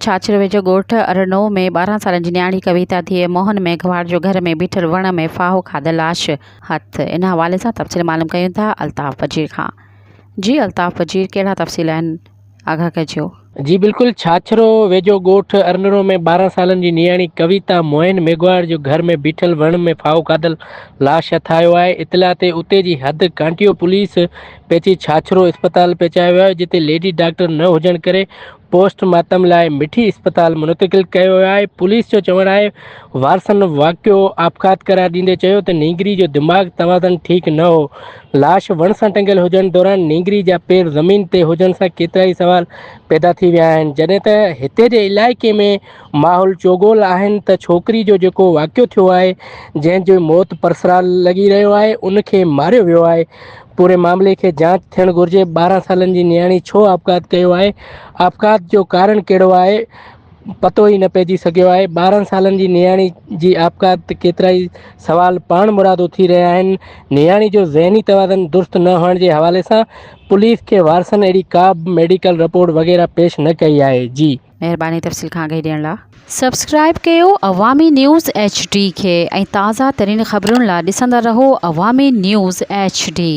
ڇاڇرو ويجهو ڳوٺ ارڙنو ۾ 12 سالن جي نياڻي ڪويتا ڌيء موهن ميگهواڙ جو گهر ۾ بيٺل وڻ ۾ ڦاهو کاڌل لاش هٿ ان حوالي سان تفصيل معلوم ڪيون ٿا الطاف وزير کان جي الطاف وزير ڪهڙا تفصيل آهن آگاهه ڪجو. جي بلڪل ڇاڇرو ويجهو ڳوٺ ارنرو ۾ 12 سالن جي نياڻي ڪويتا معين ميگهواڙ جو گهر ۾ بيٺل وڻ ۾ ڦاهو کاڌل لاش هٿ آيو آهي اطلاع تي اتي جي حد ڪانٽيو پوليس پهچي ڇاڇرو اسپتال پهچايو ويو آهي جتي ليڊي ڊاڪٽر نه هجڻ ڪري پوسٽ مارٽم لاء مٺي اسپتال منتقل ڪيو ويو آهي پوليس جو چوڻ آهي وارثن واقعو آپگهات قرار ڏيندي چيو ته نينگري جو دماغ توازن ٺيڪ نه هو لاش وڻ سان ٽنگيل هجڻ دوران نينگري جا پير زمين تي هجڻ سان ڪيترائي سوال پيدا ٿي ويا آهن جڏهن ته هتي جي علائقي ۾ ماحول چوگول آهن ته ڇوڪري جو جيڪو واقعو ٿيو آهي جنهن جو موت پرسرار لڳي رهيو آهي ان کي ماريو ويو آهي پوري معاملي کي جاچ ٿيڻ گهرجي، 12 سالن جي نياڻي ڇو آپگهات ڪيو آهي، آپگهات جو ڪارڻ ڪهڙو آهي پتو ئي نه پئجي سگهيو آهي، 12 سالن جي نياڻي جي آپگهات تي ڪيترائي سوال پاڻمرادو ٿي رهيا آهن، نياڻي جو ذهني توازن درست نه هئڻ جي حوالي سان پوليس کي وارثن اهڙي ڪا به ميڊيڪل رپورٽ وغيره پيش نه ڪئي آهي، جي. مهرباني تفصيل کان آگاهي ڏيڻ لا. سبسڪرائب ڪيو عوامي نيوز ايڇ ڊي کي ۽ تازه ترين خبرن لا ڏسندا رهو عوامي نيوز ايڇ ڊي.